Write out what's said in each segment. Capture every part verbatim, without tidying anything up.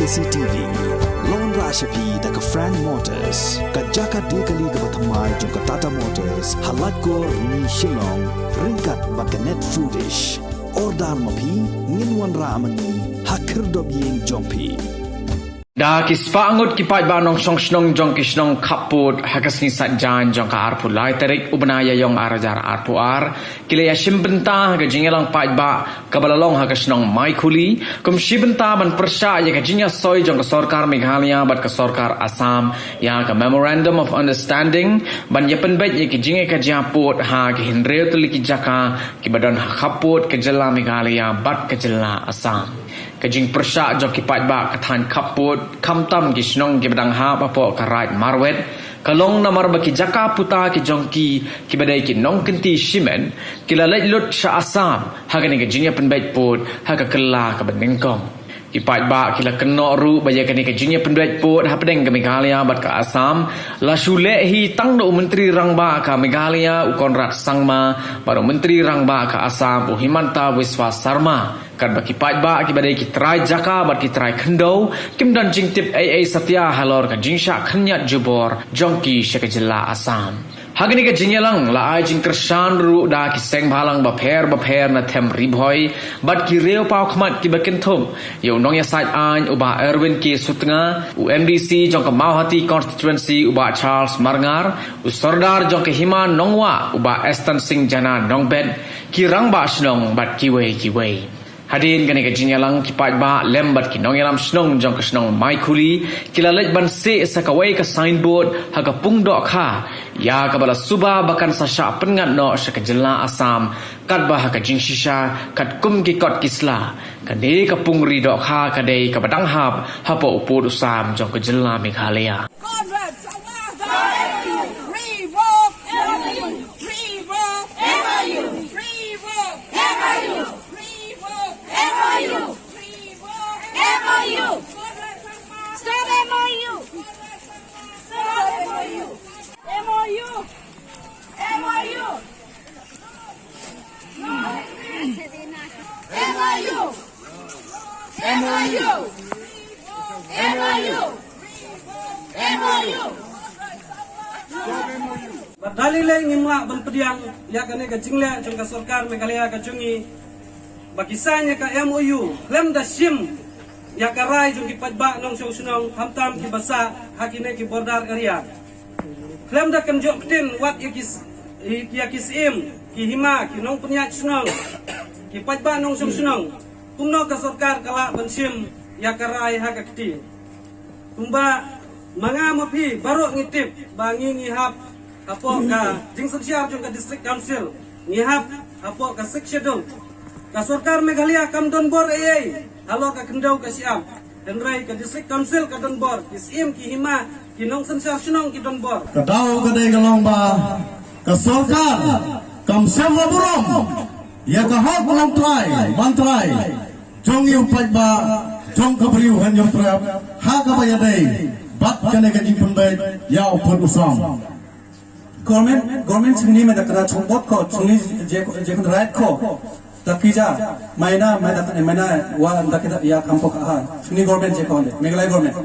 C T V. Long ra sha phi da ka Frank Motors, ka jaka die kali kaba thymmai jong ka Tata Motors, ha Laitkor, Rni, Shillong, ryngkat bad ka Net Foodish. Order ma phi, ngin wanrah ma ngi ha khyrdop ïing jong phi. Da ki spah ngut ki paidbah nongshong shnong jong ki shnong khappud ha ka sngi Saitjaiñ jong ka arphew lai tarik u bnai Ïaïong ar hajar arphew ar, ki la ïashim bynta ha ka jingïalang paidbah kaba la long ha ka shnong Maikhuli, kum shi bynta ban pyrshah ïa ka jingïasoi jong ka sorkar Meghalaya bad ka sorkar Assam ïa ka Memorandum of Understanding ban ïapynbeit ïa ki jingïakajia pud ha ki hynriew tylli ki jaka kiba don ha khappud ka jylla Meghalaya bad ka jylla Assam. Ka jingpyrshah jong ki paidbah ka thaiñ khappud, khamtam ki shnong kiba dang hap hapoh ka Raid Marwet, ka long namar ba ki jaka puta ki jong ki, kiba dei ki nongkynti shimet, ki la leit lut sha Assam ha kane ka jingïapynbeit pud ha ka kylla kaba nyngkong. Ki paidbah ki la kynnoh ruh ba ïa kane ka jingïapynbeit pud hapdeng ka Meghalaya bad ka Assam la shu leh hi tang da u Myntri Rangbah ka Meghalaya u Conrad Sangma bad u Myntri Rangbah ka Assam u Himanta Biswa Sarma. Katba ki paidbah kiba dei ki trai jaka bad ki trai khyndew kim don jingtip ei ei satia halor ka jingshah khynñiat jubor jong ki sha ka jylla Assam. Ha kane ka jingïalang la ai jingkyrshan ruh da ki seng bhalang bapher bapher na them Ri Bhoi bad ki riew paw khmat kiba kynthup ïa u nongïasaid aiñ u Bah Erwin K Sutnga, u M D C jong ka Mawhati Constituency u Bah Charles Marngar, u Sordar jong ka Hima Nongwah u Bah Eston Singh Jana Nongbet, ki rangbah shnong bad kiwei kiwei. Hadien kane ka jingïalang ki paidbah lem bad ki nongïalam shnong jong ka shnong Maikhuli ki la leit ban seh sa kawei ka signboard ha ka pung dohkha ïa kaba la suba ba kan sa shah pynngat noh sha ka jylla Assam katba ha ka jingshisha katkum ki kot ki sla. Kane ka pung ri dohkha ka dei kaba dang hap hapoh u pud u sam jong ka jylla Meghalaya. Conrad Sangma, revoke! Revoke! Revoke! Revoke! Revoke! Revoke! Stop M O U! Stop M O U! M O U! M O U! M O U! M O U! M O U! M O U! Bad da lei lei ngim lah ban pdiang ïa kane ka jingleh jong ka sorkar Meghalaya ka jong ngi ba ki sign ïa ka M O U khlem da shim ïa ka rai jong ki paidbah nongshong shnong, khamtam kiba sah ha kine ki border area. Khlem da kynjoh ktien wat ïa ki s-, ïa ki syiem, ki hima, ki nongpynïaid shnong, ki paidbah nongshong shnong, kumno ka sorkar ka lah ban shim ïa ka rai ha ka kti. Kumba ma nga ma phi baroh ngi tip ba ngi ngi hap hapoh ka jingsynshar jong ka District Council, ngi hap hapoh ka Sixth Schedule. Ka sorkar Meghalaya kam don bor ei ei halor ka khyndew ka shyiap, hynrei ka District Council ka don bor, ki syiem, ki hima, ki nongsynshar shnong ki don bor. Ka daw ka dei ka long ba ka sorkar kam shem burom ïa ka hok longtrai mantrai jong u paidbah, jong ka briew Hynñiewtrep, ha kaba ïadei bad kane ka jingpynbeit ïa u pud u sam. Government, government sngewni mynta ka da chongpot ko, sngewni je, je kan right ko. Ta ki ja, maina, maina, maina, wa, ta ki da, ïa, kam ko ka ha. Sngewni government je ko ne, Meghalaya government.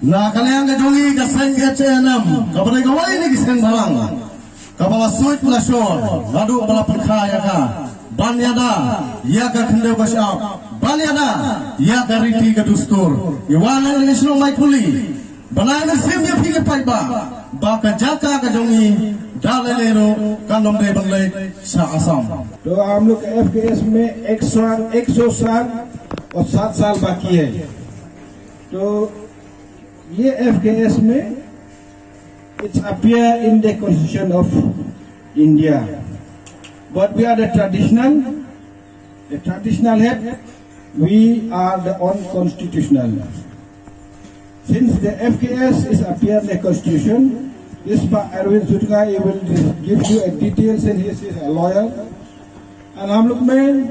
Na ka liang ka jong ngi ka seng H A N M, kaba dei kawei na ki seng bhalang, kaba la suit la shor naduh ba la pynkha ïa ka, ban ïada ïa ka khyndew ka shyiap, ban ïada ïa ka riti ka dustur. Ngi wan na ngi shnong Maikhuli ban ai mynsiem ïa phi ki paidbah ba ka jaka ka jong ngi da lei lei ruh kan ym dei ban leit sha Assam. तो हम लोग का एफकेएस में एक सौ, एक सौ साल और सात साल बाकी है। तो ये एफकेएस में it's appear in the Constitution of India. But we are the traditional, the traditional head, we are the unconstitutional. Since the F K S is appear in the Constitution, this Pak Erwin Sutnga, he will give you a details and he is a lawyer. And हम लोग में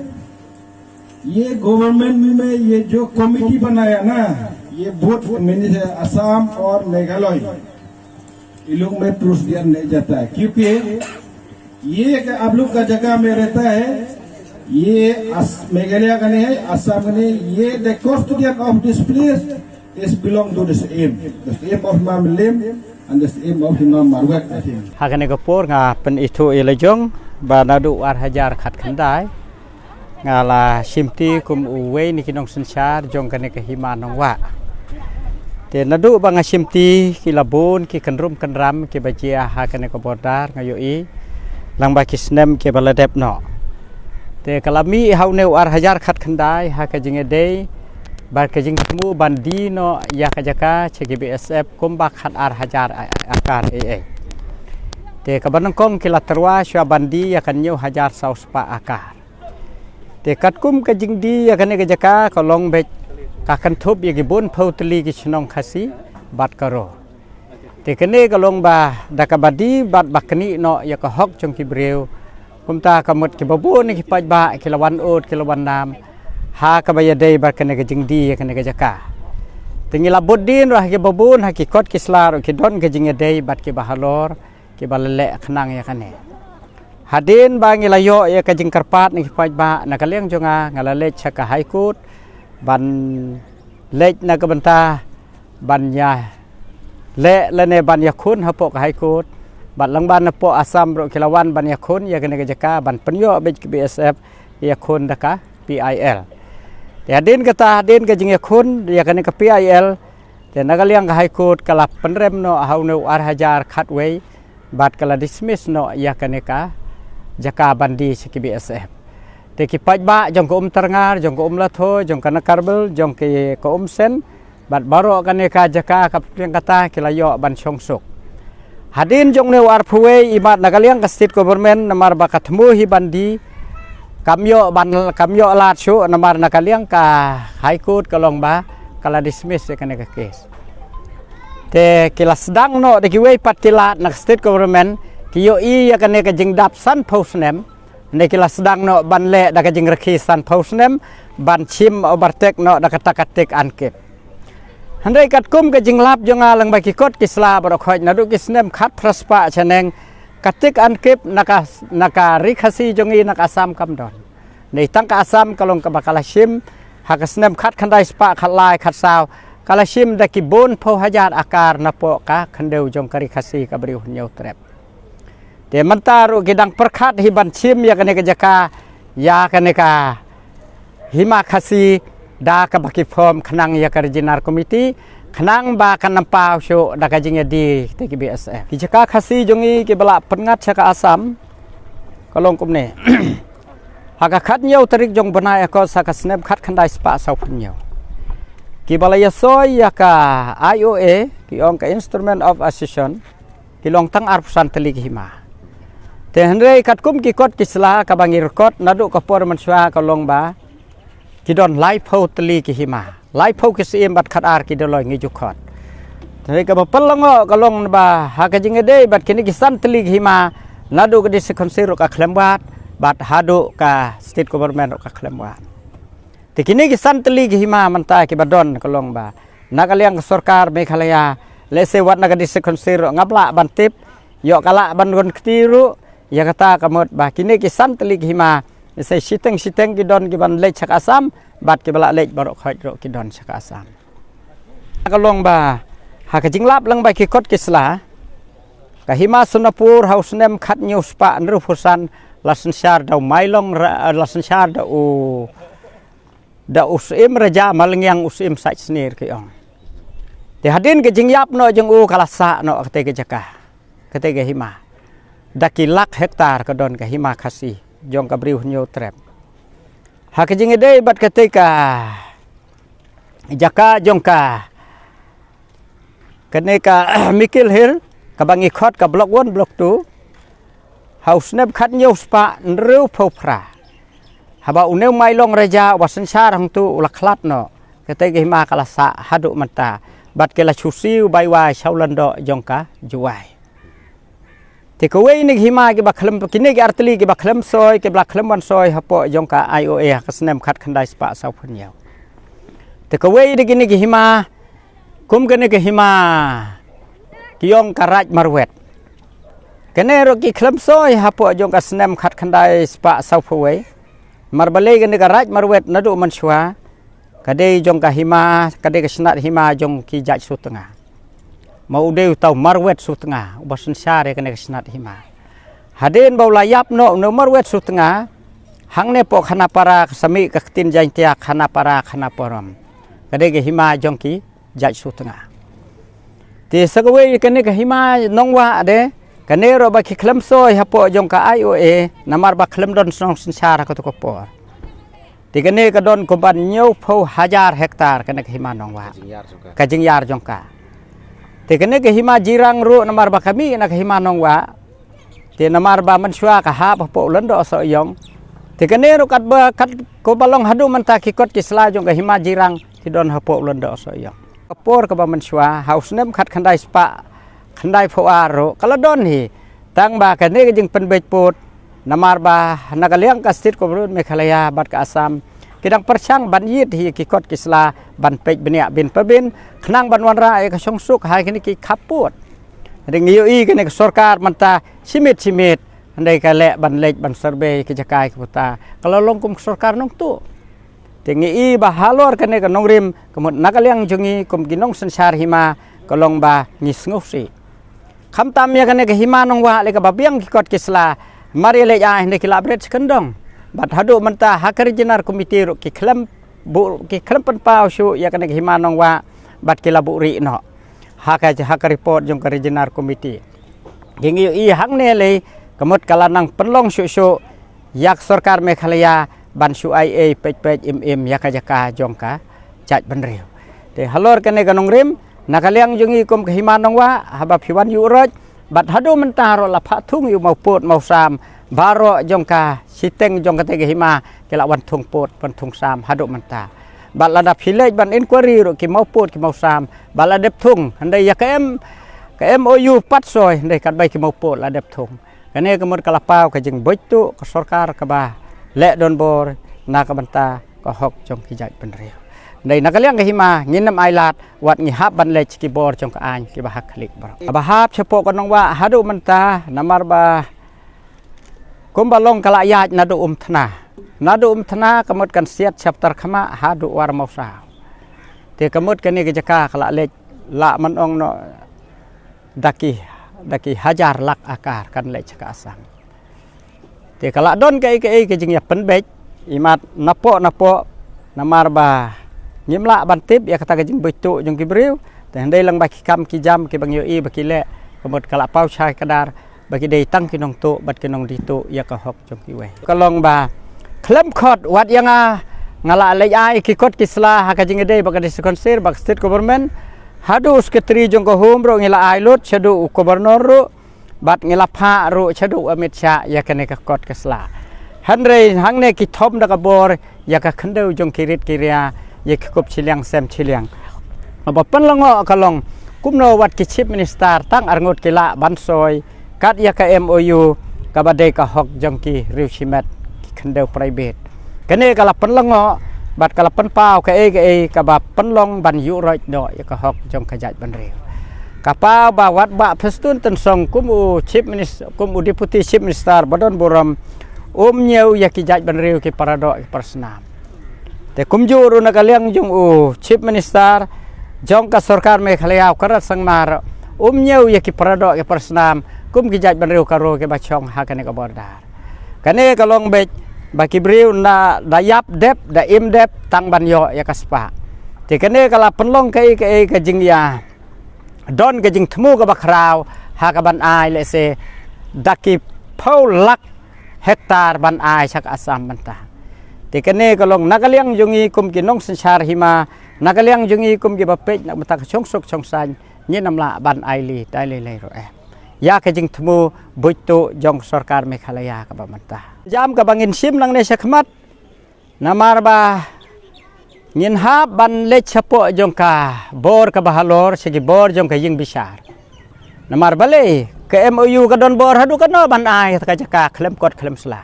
ये गवर्नमेंट में ये जो कमेटी बनाया ना, ये बोथ मिनिस्टर असम और मेघालय, ये लोग में प्रोसीजर नहीं जाता है, क्योंकि ये कि आप लोग का जगह में रहता है, Ye as Meghalaya kane, Assam kane, ye the custodian of this place is belong to the same. The same of Hima Mylliem and the same of Hima Marwet, I think. Ha kane ka por nga pynithuh ïa la jong ba naduh ar hajar khatkhyndai nga la shimti kum uwei na ki nongsynshar jong kane ka Hima Nongwah. Te naduh ba nga shimti ki la bun ki kynrum kynram ki ba jia ha kane ka border nga ïohi lang ba ki snem ki ba la dep noh. Te ka la mih ha une u ar hajar khatkhyndai ha ka jingïadei bad ka jingthmu ban die noh ïa ka jaka sha ki B S F kumba khat ar hajar a-, akar ei ei. Te kaba nyngkong ki la tyrwa shuwa ban die ïa ka hynñiew hajar saw spah akar. Te katkum ka jingdie ïa kane ka jaka ka long beit ka kynthup ïa ki bun phew tylli ki shnong Khasi bad Garo. Te kane ka long ba da kaba die bad ba knieh noh ïa ka hok jong ki briew. Kumta ka mut ki ba bun ki paidbah ki la wan ud ki la wan nam ha kaba ïadei bad kane ka jingdie ïa kane ka jaka. Te ngi la bud dien ruh ha ki ba bun ha ki kot ki sla ruh ki don ka jingïadei bad ki ba halor ki ba la leh khnang ïa kane. Hadien ba ngi la ïoh ïa ka jingkyrpad na ki paidbah na ka liang jong nga nga la leit sha ka High Court ban leit na ka bynta ban ïa leh lane ban ïakhun hapoh ka High Court. Bad lang ban hapoh Assam ruh ki la wan ban ïakhun ïa kane ka jaka ban pynïoh beit ki B S F ïakhun da ka P I L. Te hadien kata hadien ka jingïakhun ïa kane ka P I L te na ka liang ka High Court ka la pynrem noh ha une u ar hajar khatwei bad ka la dismiss noh ïa kane ka jaka ban die sha ki B S F. Te ki paidbah jong ka Umtyrngar, jong ka Umlatho, jong ka Nakarbel, jong ki ka Umsen bad baroh kane ka jaka ka pyrthei kata ki la ïoh ban shongsuk. Hadien jong une u arphew wei imat na ka liang ka state government namar ba ka thmu hi ban die kam ïoh ban kam ïoh lad shuh namar na ka liang ka High Court ka long ba ka la dismiss ïa kane ka case. Te ki la sdang noh da kiwei pat ki lad na ka state government ki ïohi ïa kane ka jingdap sanphew snem. Ne ki la sdang noh ban leh da ka jingrakhe sanphew snem ban shim overtake noh da kata ka tik an kip. Hynrei katkum ka jinglap jong nga lang ba ki kot ki sla baroh khoit naduh ki snem khatphra spah shaneng ka tik an kip na ka, na ka Ri Khasi jong ngi na ka Assam kam don. Nei tang ka Assam ka long kaba ka la shim ha ka snem khatkhyndai spah khatlai khatsaw ka la shim da ki bun phew hajar akar napoh ka khyndew jong ka Ri Khasi ka Bri U Hynñiewtrep. Te mynta ruh ki dang pyrkhat hi ban shim ïa kane ka jaka ïa kane ka Hima Khasi da kaba ki form khnang ïa ka Regional Committee khnang ba kan nang paw shuh da ka jingïadie te ki B S F. Ki jaka Khasi jong ngi ki ba la pynngat sha ka Assam ka long kumne. Ha ka khathynñiew tarik jong u bnai August ha ka snem khatkhyndai spah sawphew hynñiew ki ba la ïasoi ïa ka I O A ki ong ka Instrument of Accession ki long tang arphew san tylli ki hima. Te hynrei katkum ki kot ki sla kaba ngi record naduh ka por mynshuwa ka long ba ki don laiphew tylli ki hima. Laiphew ki syiem bad khatar ki doloi ngi ju khot. Te hynrei kaba pynlyngngoh ka long ba ha ka jingïadei bad kine ki san tylli ki hima naduh ka District Council ruh ka khlem wad bad haduh ka State Government ruh ka khlem wad. Te kine ki san tylli ki hima mynta kiba don ka long ba na ka liang ka sorkar Meghalaya lehse wat na ka District Council ruh ngam lah ban tip ïoh ka lah ban gon kti ruh ïa kata ka mut ba kine ki san tylli ki hima lehse shiteng shiteng ki don kiban leit sha ka Assam bad kiba lah leit baroh khoit ruh ki don sha ka Assam. Ka long ba ha ka jinglap lang ba ki kot ki sla ka Hima Sonapur ha u snem khathynñiew spah hynriewphew san la synshar da u Mailong Ra-, la synshar da u da u Syiem Raja Malngiang u Syiem Saitsnir ki ong. Te hadien ka jingïap noh jong u ka la sah noh kata ka jaka kata ka hima da ki lak hektar ka don ka Hima Khasi jong ka Bri U Hynñiewtrep. Ha ka jingïadei bad kata ka jaka jong ka kane ka Mikil Hill kaba ngi khot ka Block One Block Two ha u snem khathynñiew spah hynriewphew phra haba une u Mailong Raja uba synshar hangtu u la khlad noh kata ka hima ka la sah haduh mynta bad ki la shu siew bai wai sha u lyngdoh jong ka Jowai. Te kawei na ki hima kiba khlem kine ki artylli kiba khlem soi kiba khlem wan soi hapoh jong ka I O A ha ka snem khatkhyndai spah sawphew hynñiew. Te kawei na kine ki hima kum kane ka hima ki ong ka Raid Marwet. Kane ruh ki khlem soi hapoh jong ka snem khatkhyndai spah sawphew wei. Namar balei kane ka Raid Marwet naduh mynshuwa ka dei jong ka hima, ka dei ka snat hima jong ki jait Sutnga. Ma u dei uta u Marwet Sutnga uba synshar ïa kane ka snat hima. Hadien ba u la ïap noh une u Marwet Sutnga, hangne hapoh Khanapara, ka sa mih ka ktien Jaiñtia Khanapara, Khanaparam, ka dei ka hima jong ki jait Sutnga. Te sa kawei kane ka hima Nongwah de, kane ruh ba ki khlem soi hapoh jong ka I O A, namar ba khlem don nong synshar ha kato ka por. Te kane ka don kumba hynñiewphew hajar hektar kane ka hima Nongwah. Ka jingïar jong ka. Te kane ka hima Jirang ruh namar ba ka mih na ka hima Nongwah. Te namar ba mynshuwa ka hap hapoh u Lyngdoh Sohiong. Te kane ruh katba, kat kumba long haduh mynta ki kot ki sla jong ka hima Jirang ki don hapoh u Lyngdoh Sohiong. Ka por kaba mynshuwa, ha u snem khatkhyndai spah khyndaiphew ar ruh ka la don hi. Tang ba kane ka jingpynbeit pud, namar ba na ka liang ka State Government Meghalaya bad ka Assam ki dang pyrshang ban ïit hi ki kot ki sla ban peit bniah bynpabyn, khnang ban wanrah ïa ka shongsuk ha kine ki khappud. Te ngi ïohi kane ka sorkar mynta shimiet shimiet hynrei ka leh ban leit ban survey ka jaka ka puta, ka la long kum ka sorkar nongtuh. Te ngi i ba halor kane ka nongrim, ka mut na ka liang jong ngi kum ki nongsynshar hima, ka long ba ngi sngewsih. Khamtam ïa kane ka hima Nongwah lei kaba biang ki kot ki sla, mar ïa leit ai hynrei ki la bret sha kyndong. Bad haduh mynta ha ka Regional Committee ruh ki khlem buh, ki khlem pynpaw shuh ïa kane ka hima Nongwah, bad ki la buhrieh noh ha ka, ha ka report jong ka Regional Committee. Ki ngi ïohi hangne lei, ka mut ka la nang pynlong shuh shuh ïa ka sorkar Meghalaya ban shu ai ei peit peit im im ïa ka jaka jong ka jaitbynriew. Te halor kane ka nongrim, na ka liang jong ngi kum ka hima Nongwah, haba phi wan ïuh roit, bad haduh mynta ruh la phah thung ïa u mawpud mawsam baroh jong ka shiteng jong kata ka hima, ki la wan thung pud wan thung sam haduh mynta. Bad lada phi leit ban inquiry ruh ki mawpud ki mawsam ba la dep thung, hynrei ïa ka M, ka M O U pat soi, hynrei katba ki mawpud la dep thung. Kane ka mut ka la paw ka jingbuit tuh ka sorkar kaba leh donbor na ka bynta ka hok jong ki jaitbynriew. Hynrei na ka liang ka hima ngin ym ailad, wat ngi hap ban leit sha ki bor jong ka aiñ kiba ha khlieh baroh. Kaba hap shapoh ka Nongwah haduh mynta namar ba kumba long ka la ïaid naduh Umthna. Naduh Umthna ka mut kan siat sha Ptarkhmah haduh Warmawsaw. Te ka mut kane ka jaka ka la leit, lah ban ong noh da ki, da ki hajar lak akar kan leit sha ka Assam. Te ka la don kaei kaei ka jingïapynbeit, imat napoh napoh, namar ba ngim lah ban tip ïa kata ka jingbuit tuh jong ki briew. Te hynrei lang ba ki kam ki jam kiba ngi ïohi ba ki leh, ka mut ka la paw shai kdar ba ki dei tang ki nongtuh bad ki nongdie tuh ïa ka hok jong kiwei. Ka long ba khlem khot, wat ïa nga, nga la leit ai ki kot ki sla ha ka jingïadei bad ka District Council bad ka State Government. Haduh u Secretary jong ka Home ruh ngi la ai lut, shaduh u Governor ruh, bad ngi la phah ruh shaduh u Amit Shah ïa kane ka kot ka sla. Hynrei hangne ki thom da ka bor ïa ka khyndew jong ki rit ki ria, ïa ki kup shiliang sem shiliang. Kaba pynlyngngoh ka long kumno wat ki Chief Minister tang arngut ki lah ban soi kat ïa ka M O U kaba dei ka hok jong ki riew shimet, ki khyndew private. Kane ka la pynlyngngoh bad ka la pynpaw kaei kaei kaba pynlong ban ïuh roit noh ïa ka hok jong ka jaitbynriew. Ka paw ba wat Bah Prestone Tynsong kum u Chief Minister, kum u Deputy Chief Minister ba don burom, um ñiew ïa ki jaitbynriew ki paradoh ki parasnam. Te kumjuh ruh na ka liang jong u Chief Minister jong ka sorkar Meghalaya u Conrad Sangma, um ñiew ïa ki paradoh ki parasnam kum ki jaitbynriew Garo kiba shong ha kane ka border. Kane ka long beit ba ki briew na da ïap dep, da im dep tang ban ïoh ïa ka spah. Te kane ka la pynlong kaei kaei ka jingïa don ka jingthmu kaba khraw ha kaban ai lehse da ki phew lak hektar ban ai sha ka Assam mynta. Te kane ka long na ka liang jong ngi kum ki nongsynshar hima, na ka liang jong ngi kum kiba peit na ka bynta ka shongsuk shongsaiñ, ngin ym lah ban ai lei da lei lei ruh eh ïa ka jingthmu buit tuh jong ka sorkar Meghalaya kaba mynta. Jam kaba ngin shim nangne shakhmat, namar ba ngin hap ban leit shapoh jong ka bor kaba halor, sha ki bor jong ka ïing bishar. Namar balei, ka M O U ka don bor haduh katno ban ai ha ka jaka khlem kot khlem sla.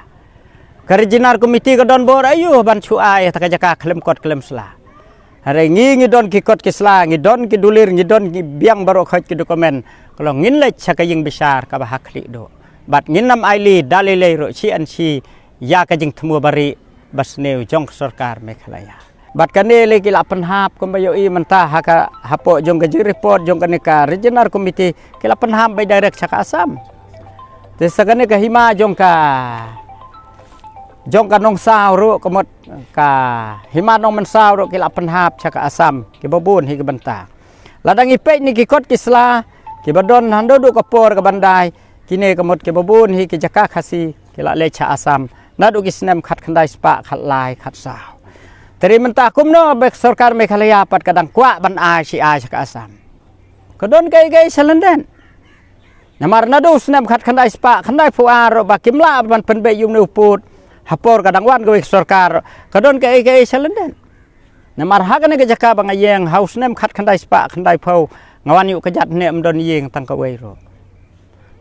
Ka Regional Committee ka don bor aïu ban shu ai ha ka jaka khlem kot khlem sla. Hynrei ngi, ngi don ki kot ki sla, ngi don ki dulir, ngi don ki biang baroh khoit ki document. Ka long ngin leit sha ka ïing bishar kaba ha khlieh duh. Bad ngin ym ai lei da lei lei ruh shi an shi ïa ka jingthmu barieh ba sniew jong ka sorkar Meghalaya. Bad kane lei ki la pynhap kumba ïohi mynta ha ka hapoh jong ka jing report jong kane ka regional committee ki la pynhap ba direct sha ka Assam. Te sa kane ka hima jong ka jong ka Nongsaw ruh ka mut ka hima Nongmynsaw ruh ki la pynhap sha ka Assam kiba bun hi ka bynta. Lada ngi peit na ki kot ki sla kiba don hangno duh ka por ka ban dai, kine ka mut kiba bun hi ki jaka Khasi ki la leit sha Assam naduh ki snem khatkhyndai spah khatlai khatsaw. Te ri mynta kumno ba ka sorkar Meghalaya pat ka dang kwah ban ai shi ai sha ka Assam. Ka don kaei kaei sha lyndet. Namar naduh u snem khatkhyndai spah khyndaiphew ar ruh ba kim lah ban pynbeit ïa une u pud ha por ka dang wan kawei ka sorkar, ka don kaei kaei sha lyndet. Namar ha kane ka jaka ba nga ïeng ha u snem khatkhyndai spah khyndaiphew nga wan ïuh ka jat ne ym don ïing tang kawei ruh.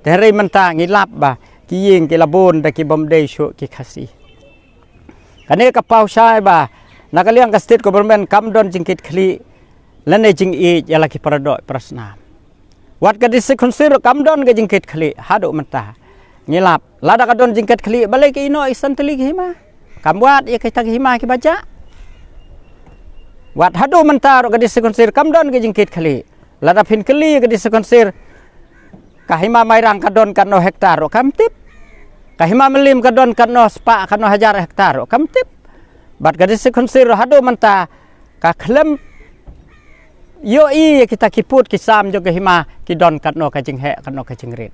Te hynrei mynta ngi lap ba ki ïing ki la bun da ki bym dei shuh ki Khasi. Kane ka paw shai ba na ka liang ka state government kam don jingkitkhlieh lane jingïeit ïa la ki paradoh parasnam. Wat ka District Council ruh kam don ka jingkitkhlieh haduh mynta. Ngi lap lada ka don jingkitkhlieh balei ki ïehnoh ïa san tylli ki hima. Kam wad ïa kita ki hima kiba jah. Wat haduh mynta ruh ka District Council kam don ka jingkitkhlieh. Lada phin kylli ka District Council, ka hima Mairang ka don katno hektar ruh kam tip. Ka hima Mylliem ka don katno spah katno hajar hektar ruh kam tip. Bad ka District Council ruh haduh mynta ka khlem ïohi ïa kita ki pud ki sam jong ka hima ki don katno ka jingheh katno ka jingrit.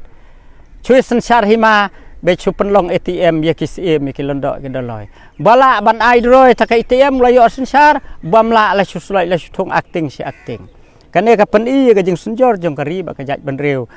Shu synshar hima, bad shu pynlong A T M ïa ki syiem ïa ki lyngdoh ki dolloi. Ba lah ban ai droi ta ka A T M la ïoh synshar, bym lah la shu sloi la shu thung acting shi acting. Kane ka pyni ïa ka jingsynjor jong ka ri bad ka jaitbynriew.